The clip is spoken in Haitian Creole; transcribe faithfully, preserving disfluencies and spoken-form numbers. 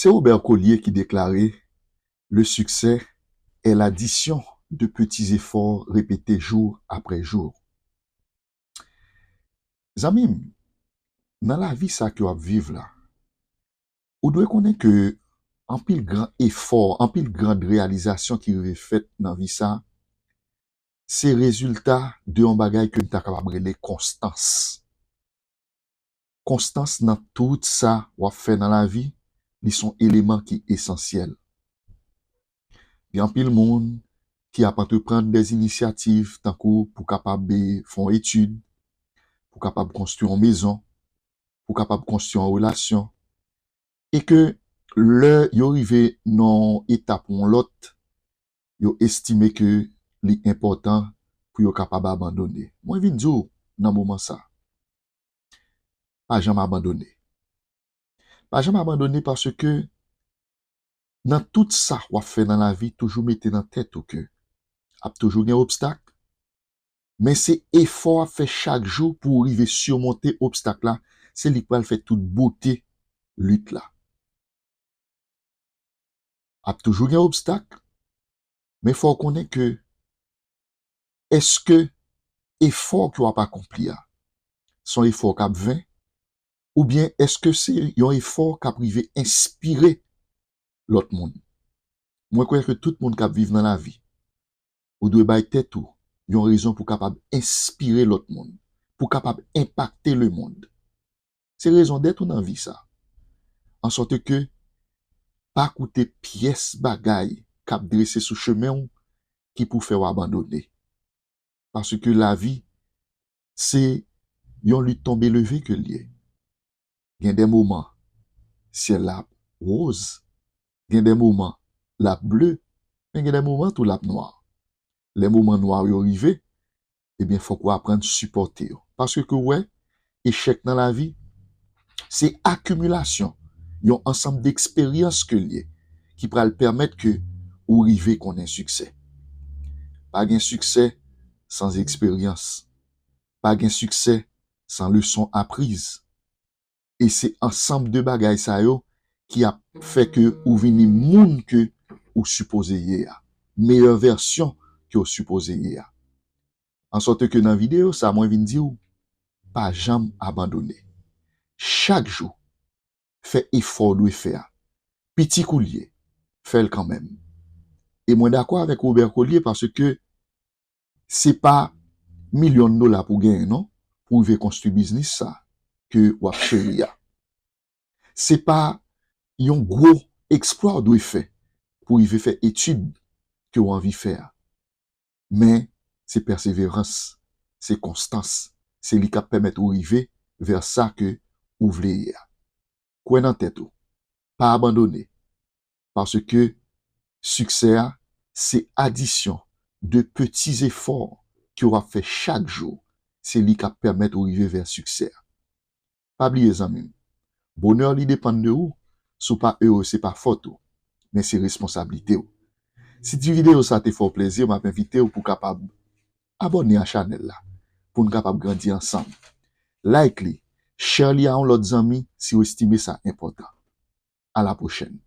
C'est Robert Collier qui déclarait, le succès est l'addition de petits efforts répétés jour après jour. Zanmi m, nan lavi sa ke w ap viv la, ou dwe konnen ke anpil gran efò, anpil gran reyalizasyon ki rive fèt nan vi sa, se rezilta de yon bagay ke n ta kapab rele konstans. Konstans nan tout sa w ap fè nan lavi, li se yon eleman ki esansyèl. Gen anpil moun ki ap antreprann de inisyativ tankou pou kapab, eh, fè yon etid, pou kapab konstwi yon mezon, pou kapab konstwi yon relasyon. E ke lè yo rive nan yon etap ou yon lòt, yo estime ke li enpòtan pou yo kapab abandone. Mwen vin di w nan moman sa, pa janm abandone. Pa janm abandone paske nan tout sa w ap fè nan lavi, toujou mete nan tèt ou ke ap toujou gen obstak, men se efò w ap fè chak jou pou w rive simonte obstak la, se li k pral fè tout bote lit la. Ap toujou gen obstak, men fò w konnen ke èske efò ke w ap akonpli a, se yon efò k ap ven, oubyen èske se yon efò k ap rive enspire lòt moun? Mwen kwè ke tout moun k ap viv nan lavi, ou dwe bay tèt ou yon rezon pou kapab enspire lòt moun, pou kapab enpakte lemonn. Se rezon dèt ou nan vi sa. Ansòt ke pa koute pyès bagay k ap drese sou chemen w ki pou fè w abandone. Paske lavi, se yon lit tonbe leve ke l ye. Gen de moman, syèl la ap woz. Gen de moman, l ap ble. Men gen de moman tou, l ap nwa. Lè moman nwa yo rive, ebyen, fòk ou aprann sipòte yo. Paske ke w wè, echèk nan lavi, se akimilasyon yon ansanm de eksperyans ke l ye, ki pral pèmèt ke ou rive konnen siksè. Pa gen siksè san eksperyans. Pa gen siksè san leson apriz. E se ansanm de bagay sa yo ki ap fè ke ou vini moun ke ou sipoze ye a. Meyè vèsyon ke ou sipoze ye a. Ansòt ke nan videyo sa, mwen vin di w, pa janm abandone. Chak jou, fè efò w dwe fè a. Piti kou l ye, fè l kanmenm. E mwen dakò avèk Robert Collier paske se pa milyon dola pou genyen, non, pou rive konstwi biznis sa ke w ap cheri a. Se pa yon gwo eksplwa w dwe fè pou rive fè etid ke w anvi fè a. Men, se pèseverans, se konstans, se li k ap pèmèt ou rive vè sa ke ou vle ye a. Kwè nan tèt ou. Pa abandone. Paske siksè a, se adisyon de peti efò ke w ap fè chak jou. Se li k ap pèmèt ou rive vè siksè a. Pa bliye, zanmi m, bonè li depann de ou. Si w pa ere, se pa fòt ou, men se responsablite w. Si ti videyo sa te fè w plezi, m ap envite w pou w kapab abòne a chanèl la, pou n kapab grandi ansanm. Like li, share li a yon lòt zanmi si w estime sa enpòtan. A la pwochèn.